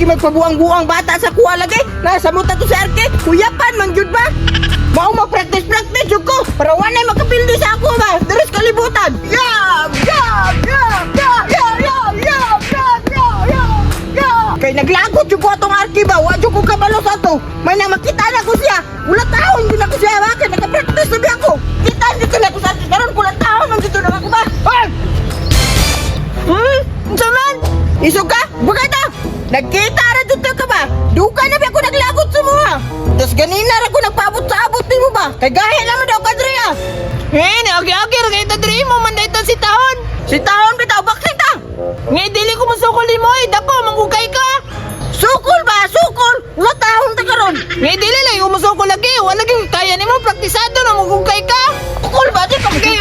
Lagi magpabuang-buang bata sa kuha lagi. Nasa mo to si Arke. Kuyapan man jud ba? Mao mo practice practice jud ko para walay makapildi sa ako ba. Deres kalibutan. Yeah, yeah, yeah, yeah, yeah, yeah, yeah, yeah, yeah, yeah, yeah. Kay naglagot jud ko atong Arke ba. Wa jud ko kabalo sa ato. May na makita na ko siya. Wala taon jud ako siya ba kay naka-practice na biya ko. Kita dito na ko sa Arke karon kula taon man dito na ako ba. Ay! Unsa man? Isog ka? Bagay ta! Nagkita ra dito ka ba? Duka na ba ako naglagot sa mga? Tapos ganina ra ko nagpaabot sa abot nimo ba? Kay gahi naman daw ka diri ah. Eh, agi-agi ra kay ta diri mo man dayton si Tahon. Si Tahon bitaw bakit ta? Ngay dili ko mosukol nimo eh, dako manggugay ka. Sukol ba? Sukol! Wala tahon ta karon. Ngay dili lang ko mosukol lagi, wala lagi kaya nimo praktisado na manggugay ka. Sukol ba? Di ka Okay,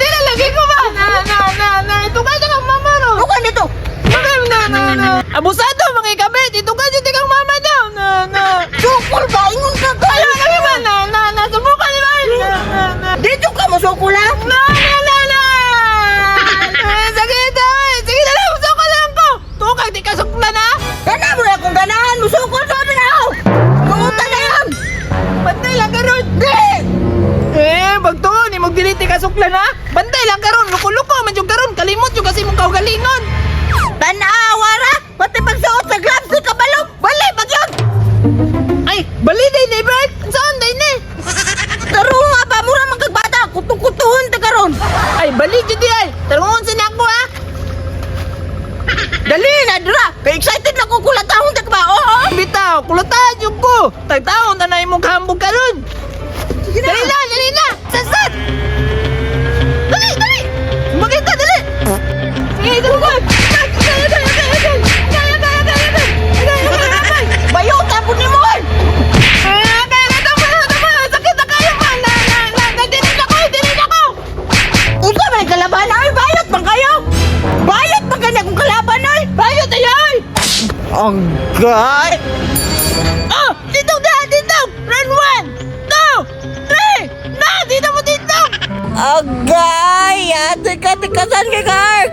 dili lagi ko ba? Na na na na, ito ka kang mama ro. Duka nito. Bakit na na na. Abusado mga ikabit, ito ka jud kang mama daw. Na na. Sukol ba? Ingon ka Ayaw kaya. lagi ba na na na subukan ni ba? Na na na. Dito ka mo sukol ha? Na na na na. Eh, sakit ay. Sige na lang, sukol lang ko. Tukag di ka suklan ha. Gana mo na kung ganahan mo sukol sa na ako. Kumuta na yan. Bantay lang karon. Di! Eh, bagtuon ni mo dili ti kasuklan ha. Bantay lang karon, luko-luko man jud karon, kalimot jud kasi mong kaugalingon. Tanawa ra! Pati pagsuot sa gloves ni kabalo! Bali, bagyon! Ay, bali day ni Bert. Saan day ni? Taro nga ba? Mura man kag bata. Kutu-kutuhon ta karon. Ay, bali jud di ay. Tarungon sa nako ha. Dali na dira. Kay excited na ko kulatahon ta ka ba? Oo. Bitaw, kulatahan jud ko. Tagtaon na na imong kahambog karon. Sige na. Dali na, dali na. Sasad. Dali, dali. Magita, dali. Sige, dali. Kaya, kaya, kaya, kaya. Kaya, kaya, kaya, kaya. Kaya, kaya, kaya. Bayo tapon ni mo. Oy. Ah, kaya na, tama na, tama na. Sakit na kayo pa. Na, na, na, na, dili na ko, dili na ko. Unsa man kalaban ay bayot man kayo. Bayot man kanya kung kalaban ay. Bayot ay ay. Ang gay. Oh, dito na, dito. Run 1, 2, 3. Na, dito mo dito. Agay, ate ka, tikasan kay Kark.